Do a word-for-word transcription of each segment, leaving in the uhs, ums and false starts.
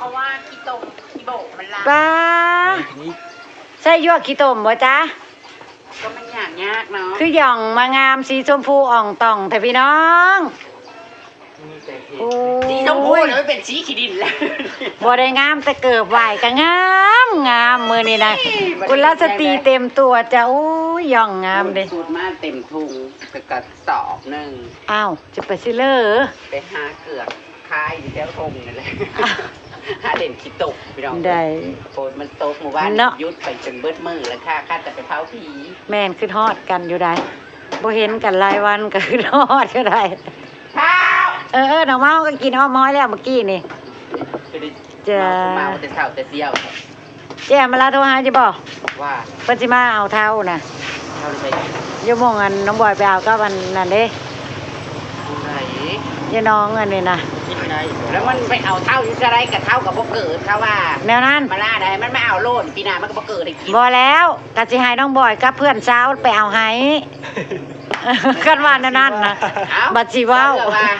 เพราะว่าขี้ตมขี้โบกมันลาม ป้า ใส่หยวกขี้ตมบ่จ๊ะ ก็มันยากยากเนาะ คือหย่องมางามสีชมพูอ่องต่องแท้พี่น้อง มีแต่เห็ด โอ้ย สีชมพูน่ะมันเป็นสีขี้ดินแล้ว บ่ได้งามแต่เกิบไหวก็งามงามมื้อนี้นะ นี่ กุลสตรีเต็มตัวจ้ะ โอ้ย หย่องงามเด้ สูตรมาเต็มถุงกับกระสอบหนึ่ง อ้าว จะไปสิเลอ ไปหาเกือกขายอยู่แถวทงนั่นแหละ อ้าว หาเล่นขี้ตกพี่น้อง ได้ ฝนมันตกเมื่อวาน เนาะ หยุดไปจนเบิดมื้อแล้วค่ะ ข้าแต่ไปเผาผี แม่น คิดฮอดกันอยู่ได้ บ่เห็นกันหลายวันก็คิดฮอดอยู่ได้ เผา เออ เออ น้องเมาก็กินอ้อมฮ้อยแล้วเมื่อกี้นี่ คือได้ จ้า เมาแต่เช้าแต่เสี้ยว เจ๊มาลาโทรหาอยู่บ่ ว่า เพิ่นสิมาเอาเฒ่านะ เฒ่าไป อยู่หม่องอันน้องบอยไปเอากับอันนั้นเด้ อยู่ไหน อยู่น้องอันนี้นะ ที่ไหน แล้วมันไปเอาเฒ่าอยู่ไสกับเฒ่ากับบ่เกิดเขาว่า แนวนั้น มาลาได้ มันมาเอาโลด ปีหน้ามันก็บ่เกิดอีก บ่แล้ว ก็สิให้น้องบอยกับเพื่อนสาวไปเอาให้ คันว่าแนวนั้นนะ เอ้า บัดสิเว้า เจ้าว่า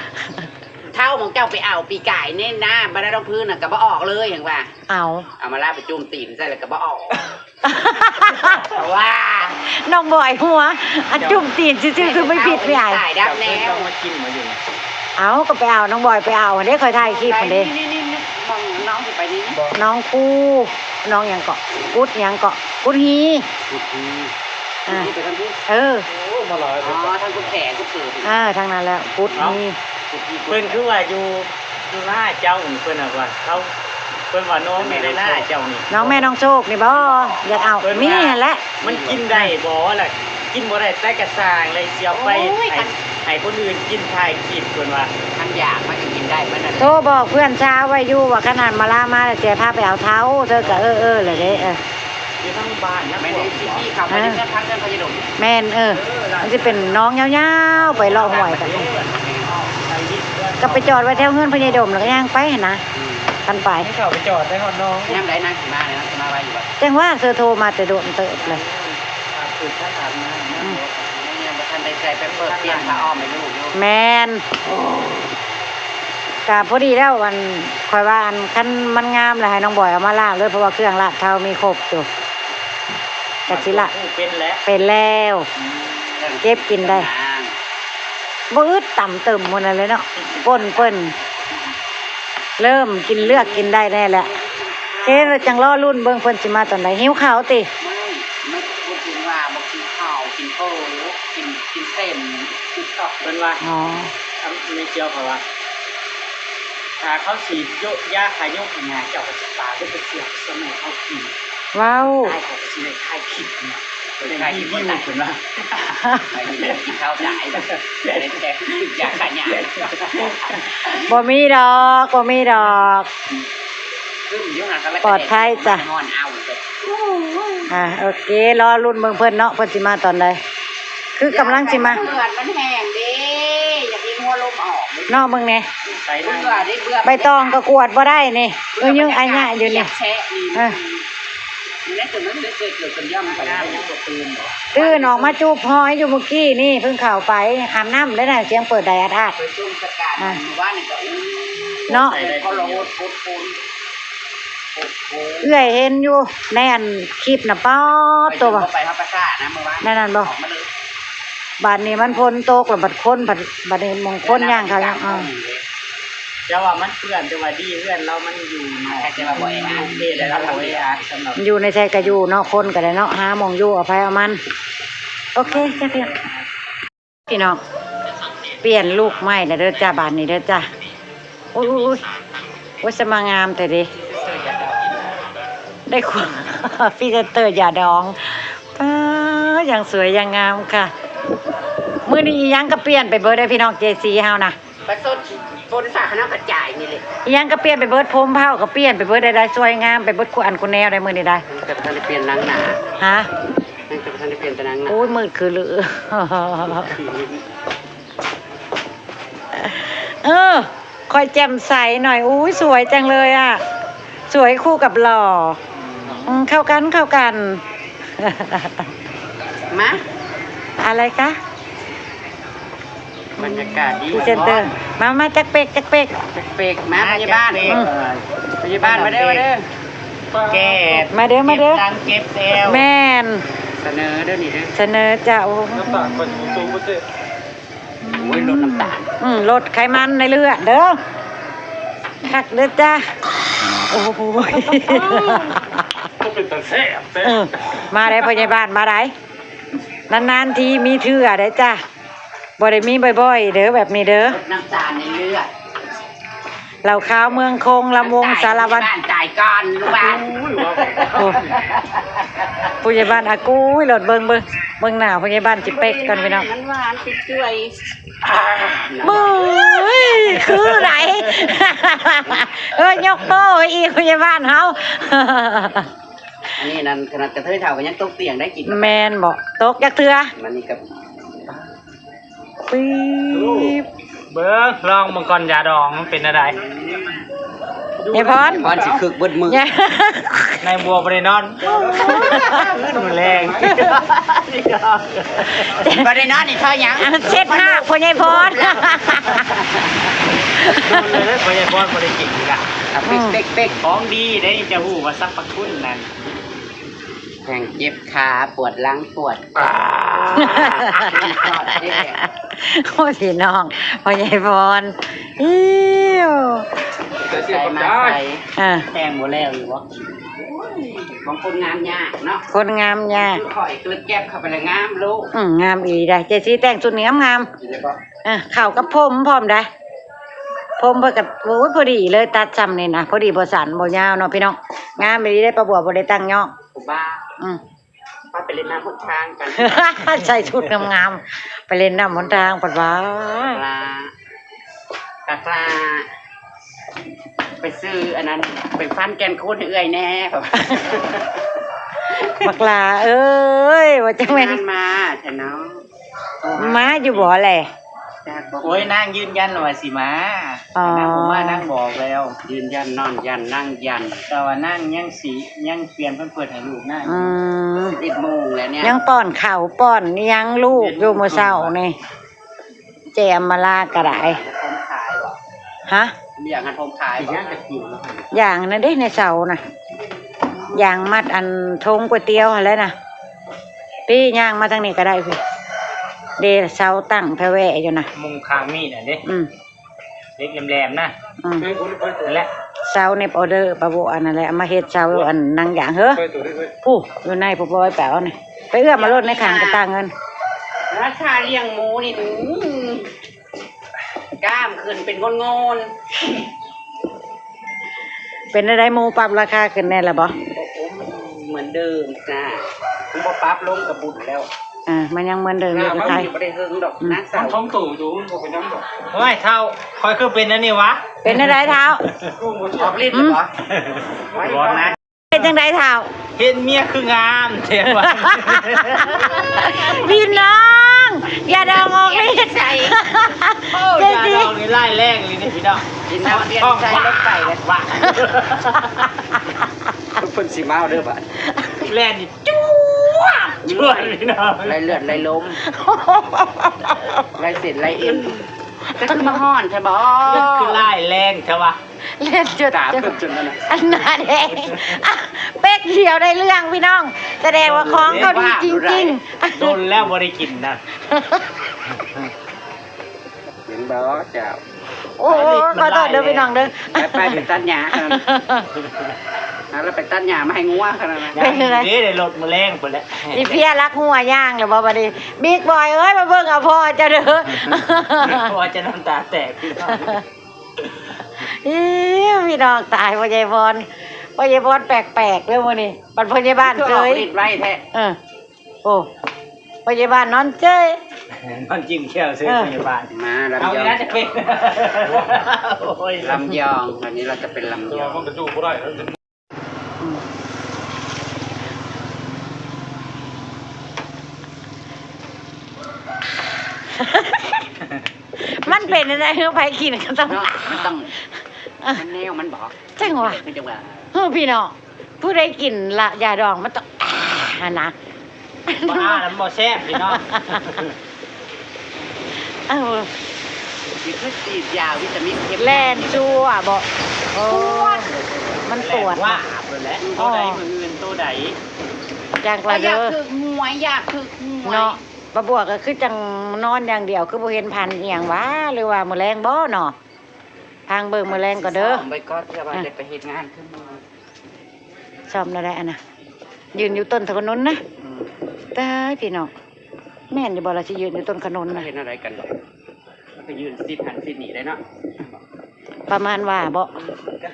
เฒ่าของเจ้าไปเอาปีกายนี่นะ บ่ได้ต้องพื้นน่ะก็บ่ออกเลย อย่างว่า เอา เอามาลาไปจุ่มตีนใส่แล้วก็บ่ออก ว่า น้องบอยหัว อ่ะ จุ่มตีนซื่อๆ คือไม่ผิดไม่อาย ตายดับแน่ เจ้ามากินมาอยู่นี่ เอาก็ไปเอา น้องบอยไปเอาเด้ คอยถ่ายคลิปมาเด้ นี่ๆๆๆ มองน้องสิไปนี่นะ น้องคู่ น้องหยังเกาะ กุดหยังเกาะ กุดฮี กุดฮี อ่ะ นี่ไปทางนี้ เออ โอ้ มาหลาย อ๋อ ทางกุดแขนกุดเกิด อ่า ทางนั้นแล้ว กุดฮี กุดฮี เพิ่นคือว่าอยู่ อยู่หน้าเจ้านี่ เพิ่นน่ะว่าเขา เพิ่นว่าน้องอยู่ในหน้าเจ้านี่ น้องแม่น้องโชคนี่บ่ อยากเอา เพิ่นว่า มีหั่นแหละ มันกินได้บ่ล่ะ กินบ่ได้แต่กระซ่างเลย สิเอาไป โอ้ย ให้ คัน ให้คนอื่นกินถ่ายคลิป เพิ่นว่า คันอยากมันก็กินได้ มันนั่นแหละ โทรบอกเพื่อนสาวไว้อยู่ว่า คันนั้นมาลามาแล้วจะพาไปเอาเฒ่า เธอก็เออๆ เลยเด้ เออ อยู่ทางบ้านนะ แม่น พวก ที่เขาไป อ่า เรื่องทางเรื่องพญาดง แม่น เออ เออ มันสิเป็นน้องยาวๆ ไปเลาะห้วยกัน ไปเฮ็ดเรื่อง ก็ไปจอดไว้แถวเฮือนพญาดม แล้วก็ย่างไปหั่นนะ อืม คันไป ให้เขาไปจอดได้ฮอดน้อง ยามใดนางสิมาเนี่ย นางสิมาไวอยู่บ่ จังว่าเธอโทรมาแต่โดนเติบเลย อาบน้ำ อาบน้ำนะ อืม ยังบ่ทันได้ใส่ไปเปิดเปลี่ยนผ้าอ้อมให้ลูกอยู่ แม่น ก็พอดีแล้ว อัน ข้อยว่า อัน คันมันงามแล้วให้น้องบอยเอามาลาบเลย เพราะว่าเครื่องลาบเฒ่ามีครบอยู่ กะสิละ ผู้เป็นแล้ว เป็นแล้ว อืม เก็บกินได้ บ่อึดตำเติมหมดนั่นเลยเนาะ ป่นเปิ้น เริ่มกินเลือกกินได้แน่แหละ โอเค เราจังรอรุ่นเบิ่งเพิ่นสิมาตอนใด หิวข้าวติ ไม่ ไม่พูดถึงว่าบ่กินข้าว กินโค้ก กิน กินเส้น กินซอก เพิ่นว่า อ๋อ อันนี้เกี่ยวกับว่า ถ้าเขาสิโยะยาขายกเนี่ย เจ้าก็สิปาก็ไปเสียบสมัยเขากิน ว้าว ตายเขาก็สิได้ถ่ายคลิปเนี่ย เป็นรีวิวเพิ่นว่า ไปกินข้าวสายแบบ แต่อยากขายยา บ่มีดอก บ่มีดอก คืออยู่ห่างกันแล้ว ปลอดภัยจ้ะ นอนเอาเลย อ่ะ โอเค รอรุ่นเบิ่งเพิ่นเนาะ เพิ่นสิมาตอนใด คือกำลังสิมา เพื่อนมันแห้งเด้ อยากให้หัวลมออกเด้ เนาะ เบิ่งแหน่ ใส่ เบื่อเด้ เบื่อ ใบตองก็กวาดบ่ได้นี่ เออ ยังอันเนี้ยอยู่นี่ แชะนี่ เออ อยู่ในตัวนั้นเกิดเกิดจนย่ำไปได้ ยังบ่ตื่นบ่ ตื่นออกมาจูบหอยอยู่เมื่อกี้นี่ เพิ่งเข้าไปอาบน้ำได้น่ะ เสียงเปิดไดอัดอัด ไปจุ่มสกัด อ่ะ หมู่บ้านนี่ก็อู้ เนาะ เป็นคนละโหดโหดโหด เอื้อยเห็นอยู่ในอันคลิปน่ะ ป๊อด ตัว ไปทำประสาทนะเมื่อวาน นั่นนั่นบ่ ออกมาเลย บาดนี้มันฝนตกแล้ว บัดคน บัด บัดนี้หม่องคนย่างเขายัง อ่า แต่ว่ามันเปื้อน แต่ว่าดีเพื่อนเรามันอยู่นอก แต่ว่าบ่แออัด โอเค แต่เราบ่แออัดสำหรับ อยู่ในไทยก็อยู่เนาะ คนก็ได้เนาะ หาหม่องอยู่เอาไผเอามัน โอเคจ้ะพี่น้อง พี่น้อง เปลี่ยนลุคใหม่แล้วเด้อจ้า บาดนี้เด้อจ้า โอ้ย โอ้ย โอ้ย โอ้ย สมางามแต่เด้ ได้ความ พรีเซนเตอร์ยาดอง ป๊าด ยังสวยยังงามค่ะ มื้อนี้อีหยังก็เปลี่ยนไปเบิดเด้อพี่น้อง เจซี เฮานะ ประสดฝนฟ้าขนองกระจายนี่เลย อีหยังก็เปลี่ยนไปเบิด ผมเผาก็เปลี่ยนไปเบิด ได้ ได้สวยงามไปเบิด คู่อันคู่แนวได้มื้อนี้ได้ มันก็บ่ทันได้เปลี่ยนหนังหน้า ฮะ มันก็บ่ทันได้เปลี่ยนแต่หนังหน้า โอ้ย มืดคือลือ เออ ค่อยแจ่มใสหน่อย อุ้ย สวยจังเลยอ่ะ สวยคู่กับหล่อ อืม เข้ากัน เข้ากัน มา อะไรคะ บรรยากาศดี พรีเซนเตอร์ มา มา จักเป๊ก จักเป๊ก จักเป๊ก มา พยาบาล จักเป๊ก อืม พยาบาล มาเด้อ มาเด้อ แก้ มาเด้อ มาเด้อ เจ็บหลังเจ็บแอว แม่น เสนอเด้อนี่เด้อ เสนอจ้า โอ้ น้ำตาลเพิ่นสูงเพิ่นเด้อ โอ้ย ลดน้ำตาล อืม ลดไขมันในเลือดเด้อ คักเด้อจ้า โอ้โห ก็เป็นตาแซ่บแซ่บ เออ มาได้พยาบาล มาได้ นานๆทีมีเทื่อได้จ้า บ่ได้มีบ่อยๆ เด้อ แบบนี้เด้อ ลดน้ำตาลในเลือด เหล้าขาวเมืองคง ลำวงสารวัตร บ้านจ่ายก่อนลูกบ้าน โอ้ย ว่าไป โอ้ ผู้ใหญ่บ้านอากูย โลด เบิ่ง เบิ่ง เบิ่งหน้าผู้ใหญ่บ้านจิเป๊กกันพี่น้อง มันหวานติดจ้วย เบ้ย คือไหน เออ ยกโป้อีกผู้ใหญ่บ้านเฮา อันนี้นั่นขนาดกระเทยเฒ่าก็ยังตกเตียงได้กิน แม่นบ่ ตกจักเทื่อ มันนี่ก็ ปี๊บ เบิ่ง ลองเบิ่งก่อน ยาดองมันเป็นอะไร ยายพร พรสิคึกเบิดมื้อ ยาย นายบัวบ่ได้นอน มื้อแลง บ่ได้นอนนี่เท่าหยัง อ่ะ เช็ดหน้าพ่อใหญ่พร โดนเลย พ่อใหญ่พรบ่ได้กินอีกละ อ่ะ เป๊ก เป๊ก เป๊ก ของดีได้จะฮู้ว่าสรรพคุณนั่น แห้งเจ็บขา ปวดหลัง ปวด อ่า โอ้ย พี่น้อง พ่อใหญ่พร อิ้ว ใส่มาใส่ อ่า แต่งบ่แล้วอยู่บ่ บางคนงามยากเนาะ คนงามยาก คือข่อยกลึกแก็บเข้าไปแล้วงามลูก อืม งามอีหลีได้ เจซี่แต่งชุดนี้งามๆ เห็นแล้วบ่ อ่ะ เข้ากับผมพร้อมได้ ผมเพิ่นก็ โอ้ย พอดีเลย ตัดซ้ำนี่นะ พอดี บ่สั้น บ่ยาวเนาะพี่น้อง งามอีหลีได้ ป้าบัวบ่ได้ตั้งยอก ผู้บ่าว อืม ป้าไปเล่นน้ำหนทางกัน ใส่ชุดงามๆ ไปเล่นน้ำหนทาง เพิ่นว่า ปลา ปลา ปลา ไปซื้ออันนั้น ไปฟันแก่นคูนให้เอื้อยแน่ บักหล่าเอ้ย ว่าจังแม่น งานมาแท้เนาะ มาอยู่บ่แหละ โอ้ย นางยืนยันว่าสิมา อ๋อ นางบ่มา นางบอกแล้ว ยืนยันนอนยันนั่งยัน แต่ว่านางยังสิ ยังเปลี่ยนแพมเพิร์สให้ลูกนาง อืม สิบเอ็ดโมงแล้วเนี่ย ยังป้อนข้าวป้อนอิหยังลูกอยู่มื้อเช้านี่ เจอำมาลาก็ได้ ผมขายบ่ ฮะ มีอย่างหันผมขายบ่ อย่างนั้นเด้ ในเสาน่ะ อย่างมัดอันโถงก๋วยเตี๋ยวหั้นแหละน่ะ พี่ย่างมาทางนี้ก็ได้พี่ เด้ เสาตั้งแพร่แว่อยู่น่ะ มุงคางมีดน่ะเด้ อืม เหล็กแหลมๆนะ อืม นั่นแหละ เสาเน็บออเดอร์ ปะโบอันนั้นแหละ เอามาเฮ็ดเสาอันนั่งอย่าง เฮ้อ ผู้อยู่ในผู้บอยไปเอานี่ ไปเอื้อมมาโลดในข้างกระต่างเงิน ราคาเลี้ยงหมูนี่ อืม กล้ามขึ้นเป็นงอนๆ เป็นอะไร หมูปรับราคาขึ้นแน่ละบ่ เหมือนเดิมจ้า มันบ่ปรับลงกับบุญแล้ว อ่า มันยังเหมือนเดิมอยู่ หน้ามัน คล้ายๆ บ่ได้เฮิงดอก อืม นะสาว มันของตู่อยู่ มันบ่เป็นหยังดอก โอ้ย เฒ่า ข้อยคือเป็นอันนี้วะ เป็นอะไรเฒ่า ออกฤทธิ์หรือเปล่า อืม บอกนะ เป็นจังได๋เฒ่า เห็นเมียคืองามแท้วะ พี่น้อง อย่าดองออกฤทธิ์ ใส่ โอ้ย เจ๊ อย่าดองนี่ร้ายแรงเลยนี่พี่น้อง กินน้ำเปลี่ยนใจลงไปเลย ว่า เพิ่นสิมาเอาเด้อบัด แล่นนี่ จวด จวดพี่น้อง ไหลเลือดไหลลม ไหลเส้นไหลเอ็น จะคือมาฮ้อนแท้บ่ คือร้ายแรงแท้วะ เล่นจน ตาเพิ่นจนนั่นน่ะ อันนั้นเอง อ่ะ เป๊กเดียวได้เรื่องพี่น้อง แสดงว่าของเขาดีจริงๆ โดนแล้วบ่ได้กินนะ เห็นบ่เจ้า โอ้โห ขอโทษเด้อพี่น้องเด้อ ไปๆ ไปตัดหญ้าขนาดนั้น เอาแล้วไปตัดหญ้ามาให้งัวขนาดนั้น เป็นอะไร นี่ได้รถมาแรงไปแล้ว อีเพียรักหัวย่างหรือบ่บัดนี้ บิ๊กบอยเอ้ย มาเบิ่งเอาพ่อเจ้าเด้อ พ่อจะน้ำตาแตกพี่น้อง เอ้ย พี่น้องตาย พ่อใหญ่พร พ่อใหญ่พรแปลกๆเด้อมื้อนี้ บัดพ่อใหญ่บ้านเฉย คือออกฤทธิ์ไวแท้ เออ โอ้ พยาบาลนอนเจ้ย นอนจิ้มแข้วเฉย เออ พยาบาล มาลำยอง เอาอีกแล้วจะเป็น โอ้ย ลำยอง วันนี้เราจะเป็นลำยอง มันกระดูกบ่ได้แล้ว อืม มันเป็นอะไร คือไผกินก็ต้อง เนาะ มันต้อง เออ มันแนวมันบอก จังหวะ คือจังหวะ เฮ้อ พี่น้อง ผู้ใดกินละยาดองมันต้อง อ่า หั่นนะ บ่อ่าแล้วมันบ่แซ่บพี่น้อง เออ สิคือฉีดยาวิตามินเข็ม แล่นซั่วบ่ โอ้ มันปวด แล่นว่าบเลยแหละ อ๋อ ตัวใดมื้ออื่นตัวใด จักละเด้อ อยากถืกหวย อยากถืกหวย เนาะ ป้าบัวก็คือจังนอนอย่างเดียว คือบ่เห็นพันอีหยังวะ หรือว่ามื้อแลงบ่เนาะ พังเบิ่งมื้อแลงก็เด้อ สิซ้อมไว้ก่อน เพื่อว่า อ่ะ ได้ไปเฮ็ดงานคือมื้อ ซ้อมแล้วได้อันน่ะ ยืนอยู่ต้นขนุนนะ อืม ตายพี่น้อง แม่นอยู่บ่ล่ะ สิยืนอยู่ต้นขนุนนะ เฮ็ดอะไรกัน มันก็ยืนซิดหันซิดนี่ได้เนาะ ประมาณว่าบ่ ก็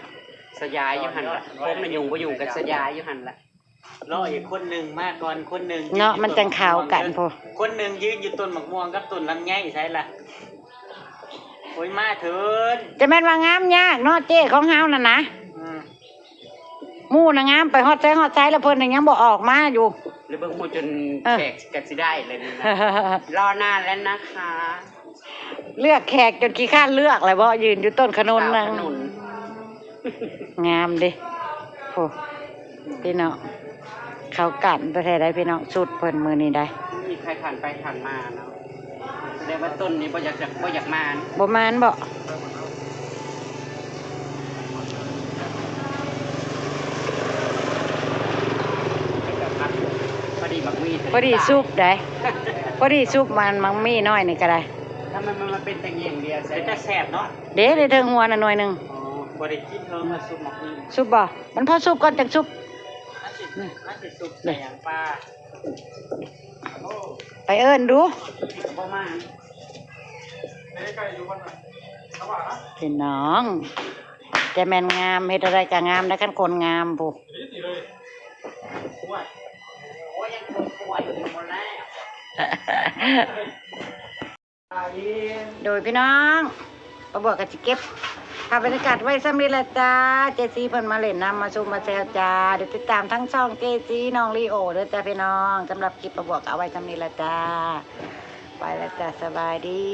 สยายอยู่หั่นล่ะ พวกมันยุงบ่ยุงก็สยายอยู่หั่นล่ะ รออีกคนหนึ่งมาก่อน คนหนึ่ง เนาะ ยืนอยู่ มันจังเข้ากัน ต้นมะม่วงเด้อ พุ คนหนึ่งยืนอยู่ต้นมะม่วงกับต้นลำไย ใช่ล่ะ โอ้ย มาเถิน จะแม่นว่างามยากเนาะ เจ้ของเฮานั่นนะ อืม หมู่น่ะงามไปฮอดไสฮอดไสแล้ว เพิ่นน่ะยังบ่ออกมาอยู่ หรือเบิ่งหมู่จน เออ แขกก็สิได้เลยนี่นะ รอนานแล้วนะคะ เลือกแขกจนขี้คร้านเลือกแล้วบ่ ยืนอยู่ต้นขนุนนะ สาวขนุน งามเด้ โอ้ พี่น้อง เข้ากันแท้ๆ ได้พี่น้อง ชุดเพิ่นมื้อนี้ได้ มีใครผ่านไปผ่านมาเนาะ แสดงว่าต้นนี้บ่อยากจะ บ่อยากมา บ่มานบ่ พอดีบักมี่ พอดีซุปได้ พอดีซุปมัน บักมี่น้อยนี่ก็ได้ ทำไมมันมาเป็นแต่เงี้ยงเดียว เป็นแต่แสบเนาะ เด้ ได้เทิงหัวน่ะหน่วยหนึ่ง อ๋อ บ่ได้กินเทิงมาซุปบักมี่ ซุปบ่ มันพอซุปก่อนจังซุป มันสิ มันสิซุปใส่หยังปลา ไปเอิ้นดู บ่มา พี่น้อง จะแม่นงาม เฮ็ดอะไรก็งามนะ คันคนงามพุ โอ้ย ยังปวดอยู่หมดแล้ว โดยพี่น้อง ป้าบัวก็สิเก็บภาพบรรยากาศไว้ส่ำนี้ละจ้า เจซีเพิ่นมาเล่นน้ำมาซุมมาแซวจ้า เดี๋ยวติดตามทั้งช่องเจซีน้องลีโอเด้อจ้าพี่น้อง สำหรับคลิปป้าบัวก็เอาไว้ส่ำนี้ละจ้า ไปแล้วจ้า สบายดี